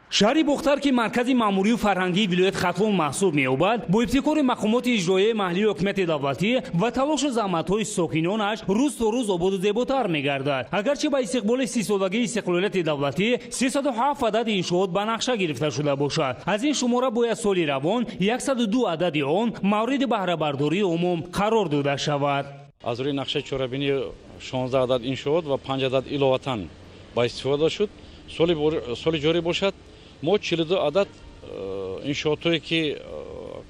Шаҳри Бохтар, ки маркази маъмурию фарҳангии вилояти Хатлон маҳсуб меёбад, бо ибтикори мақомоти иҷроияи маҳаллии ҳокимияти давлатӣ ва талошу заҳматҳои сокинонаш рӯз то рӯз ободу зеботар мегардад. Агарчи ба истиқболи 30-солагии истиқлолияти давлатӣ 307 адади иншоот ба нақша гирифта шуда бошад, аз ин шумора бояд соли равон 102 адади он мавриди баҳрабардории умум қарор дода шавад. Аз рӯи нақшаи чорабинӣ 16 адад иншоот ва 5 адад иловатан ба истифода шуд. Соли ҷорӣ бошад, мо 42 адад иншоотҳое ки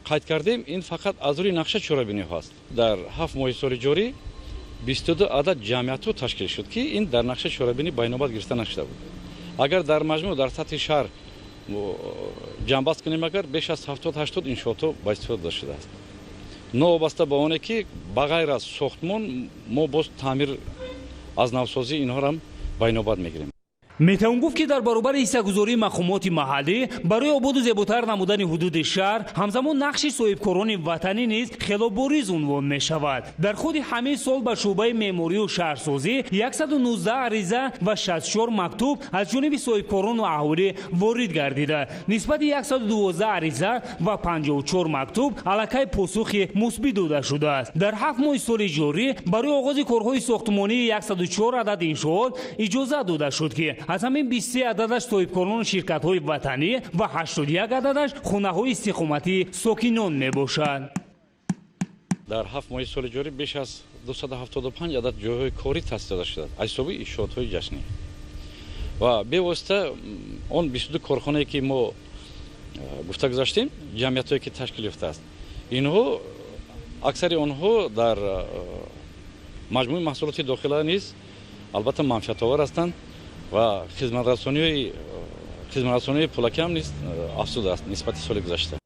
қайд кардем, ин фақат аз рӯи нақша чорабиниҳо аст. Дар 7 моҳи соли ҷорӣ 22 адад ҷамъиятҳо ташкил шуд, ки ин дар нақшаи чорабинӣ ба инобат гирифта нашуда буд. Агар дар маҷмӯъ дар сатҳи шаҳр ҷамъбаст кунем, агар беш аз 70-80 иншоотҳо ба истифода дода шудааст. Новобаста ба оне ки ба ғайр аз сохтмон мо боз таъмир аз навсозӣ инҳоро ба инобат мегирем. Метавон гуфт, ки дар баробари ҳиссагузории мақомоти маҳаллӣ барои ободу зеботар намудани ҳудуди шаҳр, ҳамзамон нақши соҳибкорони ватанӣ низ хело бориз унвон мешавад. Дар худи ҳамин сол ба шӯъбаи меъморию шаҳрсозӣ 119 ариза ва 64 мактуб аз ҷониби соҳибкорону аҳолӣ ворид гардида, нисбати 112 ариза ва 54 мактуб аллакай посухи мусбӣ дода шудааст. Дар 7 моҳи соли ҷорӣ барои оғози корҳои сохтмонии 104 адад иншоот иҷозат дода шуд, ки аз ҳамин 23 ададаш соҳибкорону ширкатҳои ватанӣ ва 81 ададаш хонаҳои истиқоматии сокинон мебошад. Дар 7 моҳи соли ҷорӣ беш аз 275 адад ҷойҳои корӣ таъсис дода шудааст аз ҳисоби иншоотҳои ҷашнӣ ва бевосита он 22 корхонае ки мо гуфта гузаштем, ҷамъиятҳое ки ташкил ёфтааст, инҳо аксари онҳо дар маҷмӯи маҳсулоти дохила низ албатта манфиатовар ҳастанд ва хизматрасонии пулакӣ ҳам низ афзудааст нисбати соли гузашта.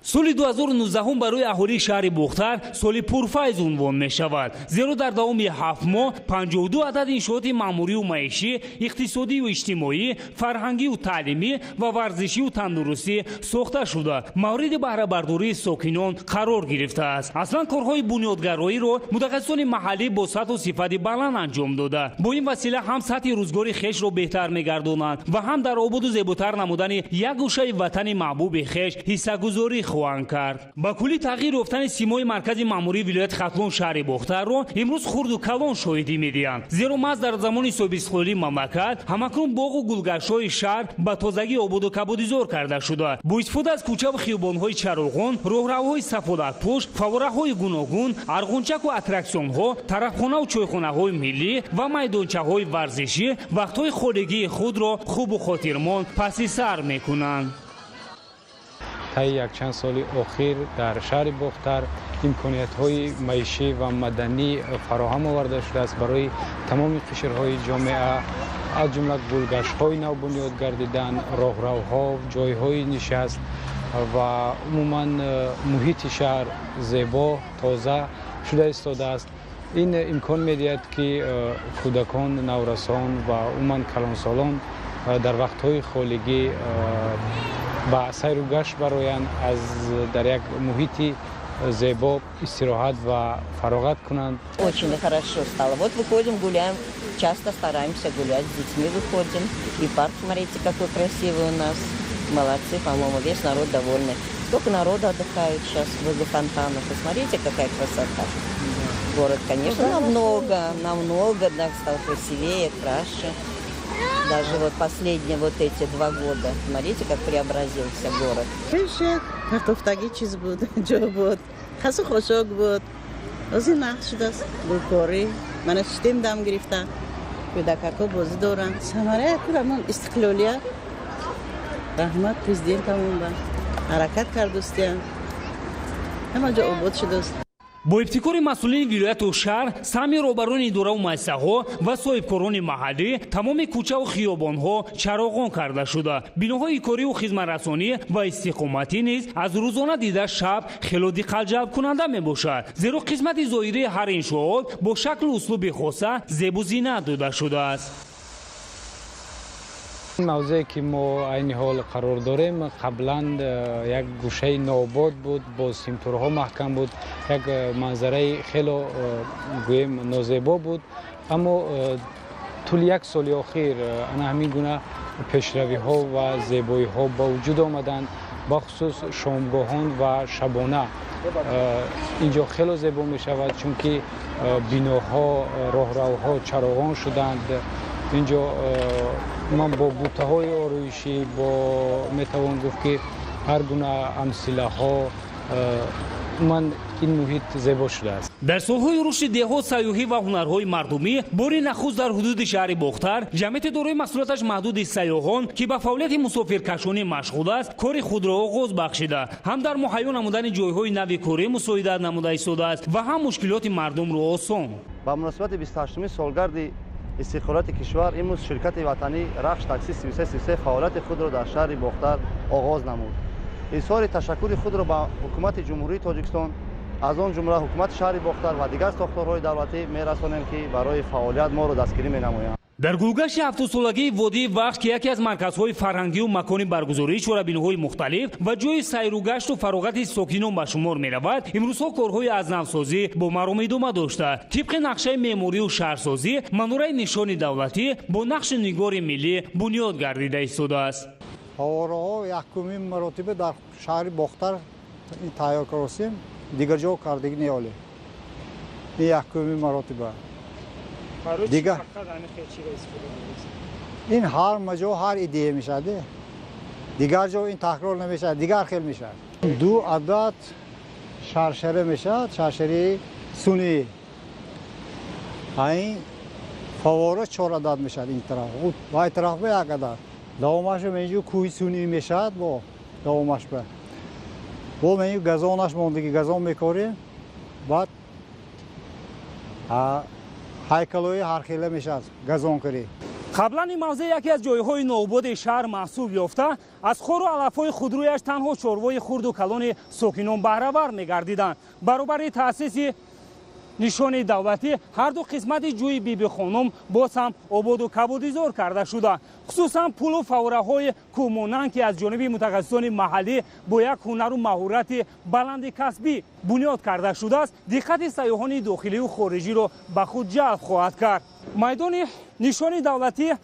Соли 2019 барои аҳолии шаҳри Бохтар соли пурфайз унвон мешавад, зеро дар давоми 7 моҳ 52 адад иншооти маъмурию маишӣ, иқтисодию иҷтимоӣ, фарҳангию таълимӣ ва варзишию тандурустӣ сохта шуда, мавриди баҳрабардории сокинон қарор гирифтааст. Аслан корҳои бунёдгароиро мутахассисони маҳаллӣ бо сатҳу сифати баланд анҷом дода, бо ин васила ҳам сатҳи рӯзгори хешро беҳтар мегардонанд ва ҳам дар ободу зеботар намудани як гӯшаи ватани маҳбуби хеш ҳиссагузорӣ хоҳанд кард. Ба куллӣ тағйир ёфтани симои маркази маъмурии вилояти Хатлон, шаҳри Бохтарро имрӯз хурду калон шоҳидӣ медиҳанд, зеро маҳз дар замони соҳибистиқлолии мамлакат ҳамакнун боғу гулгаштҳои шаҳр ба тозагӣ ободу кабудизор карда шуда, бо истифода аз кӯчаву хиёбонҳои чароғон, роҳравҳои сафолатпӯш, фавораҳои гуногун, арғунчаку аттраксионҳо, тарафхонаву чойхонаҳои миллӣ ва майдончаҳои варзишӣ вақтҳои холигии худро хубу хотирмон паси сар мекунанд. Таи якчанд соли охир дар шаҳри Бохтар имкониятҳои маишӣ ва маданӣ фароҳам оварда шудааст барои тамоми қишрҳои ҷомеа, аз ҷумла гулгаштҳои нав бунёд гардидан, роҳравҳо, ҷойҳои нишаст ва умуман муҳити шаҳр зебо, тоза шуда истодааст. Ин имкон медиҳад, ки кӯдакон, наврасон ва умуман калонсолон дар вақтҳои холигӣ ба сайру гашт бароянд, аз дар як муҳити зебо истироҳат ва фароғат кунанд. Очень хорошо стало. Вот выходим, гуляем, часто стараемся гулять, с детьми выходим. И парк, смотрите, какой красивый у нас. Молодцы, по-моему, весь народ довольный. Сколько народу отдыхает сейчас возле фонтана. Посмотрите, какая красота. Город, конечно, намного, намного, да, стал красивее, краше. Даже вот последние вот эти 2 года. Смотрите, как преобразился город. Кофтагӣ чиз буд, ҷо буд, хасу хошок буд, ҳозир нағз шудааст. Гулкорӣ мана шитем, дам гирифта, кӯдакако бозӣ доранд. Самараи курамон истиқлолият. Раҳмат президентамон, ба ҳаракат кардустиям, ҳама ҷо обод шудааст. Бо ибтикори масъулини вилояту шаҳр, саҳми роҳбарони идораву муассисаҳо ва соҳибкорони маҳаллӣ тамоми кӯчаву хиёбонҳо чароғон карда шуда, биноҳои кориву хизматрасонӣ ва истиқоматӣ низ аз рӯзона дида шаб хело диққатҷалбкунанда мебошад, зеро қисмати зоҳирии ҳар иншоот бо шаклу услуби хоса зебу зинат дода шудааст. Мавзее ки мо айни ҳол қарор дорем, қаблан як гӯшаи нообод буд, бо симтурҳо маҳкам буд, як манзараи хело гӯем нозебо буд, аммо Тӯли як соли охир ана ҳамин гуна пешравиҳо ва зебоиҳо ба вуҷуд омаданд. Бахусус шомгоҳон ва шабона инҷо хело зебо мешавад, чунки биноҳо, роҳравҳо чароғон шуданд. Инҷо ман бо бутаҳои ороишӣ, бо метавон гуфт ки ҳар гуна амсилаҳо, ман ин муҳит зебо шудааст. Дар солҳои рушди деҳот, сайёҳӣ ва ҳунарҳои мардумӣ бори нахуст дар ҳудуди шаҳри Бохтар ҷамъияти дорои масъулияташ маҳдуди сайёҳон, ки ба фаъолияти мусофиркашонӣ машғул аст, кори худро оғоз бахшида, ҳам дар муҳайё намудани ҷойҳои нави корӣ мусоидат намуда истодааст ва ҳам мушкилоти мардумро осон. Ба муносибати 28-уми солгарди истиқлолияти кишвар имрӯз ширкати ватанӣ Рахш такси 3333 фаъолияти худро дар шаҳри Бохтар оғоз намуд. Изҳори ташаккури худро ба ҳукумати Ҷумҳурии Тоҷикистон, аз он ҷумла ҳукумати шаҳри Бохтар ва дигар сохторҳои давлатӣ мерасонем, ки барои фаъолият моро дастгирӣ менамоянд. Дар гулгашти 70-солагии водии Вахш, ки яке аз марказҳои фарҳангию макони баргузории чорабиниҳои мухталиф ва ҷойи сайругашту фароғати сокинон ба шумор меравад, имрӯзҳо корҳои аз навсозӣ бо маром идома дошта, тибқи нақшаи меъморию шаҳрсозӣ манораи нишони давлатӣ бо нақши нигори миллӣ бунёд гардида истодааст. Фаввораҳо якумин маротиба дар шаҳри Бохтар тайёр каростем, дигар ҷо кардагӣ неоле. Ин якумин маротиба. Дигар ин ҳар маҷо ҳар идея мешавад, дигар ҷо ин такрор намешавад, дигар хел мешавад. Ду адад шаршара мешавад, шаршараи сунъӣ. Ин фаввора 4 адад мешавад ин тараф, вай тараф ба як адад. Давомаш менҷу кӯҳи сунъӣ мешавад, бо давомаш ба бо менҷу газонаш мондагӣ, газон мекорем, баъд ҳайкалҳои ҳархела мешавад газонкарӣ. Қаблан ин мавзеъ яке аз ҷойҳои ноободи шаҳр маҳсуб ёфта, аз хору алафҳои худрӯяш танҳо чорвои хурду калони сокинон баҳравар мегардиданд. Баробари таъсиси нишони давлатӣ ҳар ду қисмати ҷӯи Бибихонум боз ҳам ободу кабудизор карда шуда, хусусан пулу фаввораҳои кӯҳмонанд, ки аз ҷониби мутахассисони маҳаллӣ бо як ҳунару маҳорати баланди касбӣ бунёд карда шудааст, диққати сайёҳони дохилию хориҷиро ба худ ҷалб хоҳад кард. Майдони нишони давлатӣ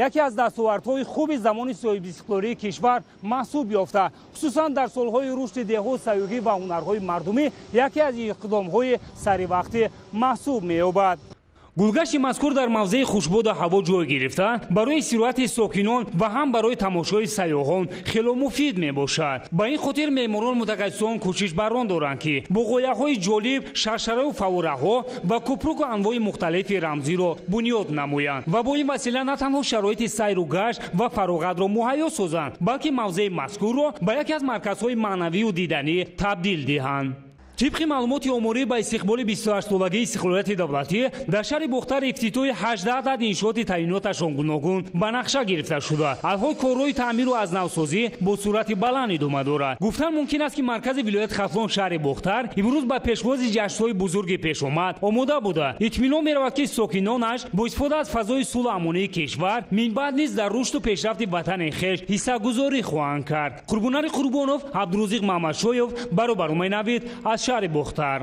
яке аз дастовардҳои хуби замони соҳибистиқлолии кишвар маҳсуб ёфта, хусусан дар солҳои рушди деҳот, сайёҳӣ ва ҳунарҳои мардумӣ яке аз иқдомҳои саривақтӣ маҳсуб меёбад. Гулгашти мазкур дар мавзеи хушбоду ҳаво ҷой гирифта, барои истироҳати сокинон ва ҳам барои тамошои сайёҳон хело муфид мебошад. Ба ин хотир меъморон мутахассисон кӯшиш бар он доранд, ки бо ғояҳои ҷолиб шаршараву фаввораҳо ва кӯпруку анвои мухталифи рамзиро бунёд намоянд ва бо ин васила на танҳо шароити сайру гашт ва фароғатро муҳайё созанд, балки мавзеи мазкурро ба яке аз марказҳои маънавию диданӣ табдил диҳанд. Тибқи маълумоти оморӣ ба истиқболи 28-солагии истиқлолияти давлатӣ дар шаҳри Бохтар ифтитоҳи 18 адад иншооти таъиноташон гуногун ба нақша гирифта шуда, алҳол корҳои таъмиру аз навсозӣ бо суръати баланд идома дорад. Гуфтан мумкин аст, ки маркази вилояти Хатлон шаҳри Бохтар имрӯз ба пешвози ҷашнҳои бузурги пешомад омода буда, итминон меравад, ки сокинонаш бо истифода аз фазои сулҳу амонии кишвар минбаъд низ дар рушду пешрафти ватани хеш ҳиссагузорӣ хоҳанд кард. Қурбонари Қурбонов, Абдурозиқ Маҳмадшоев, баробарумаи Навид аз шаҳри Бохтар.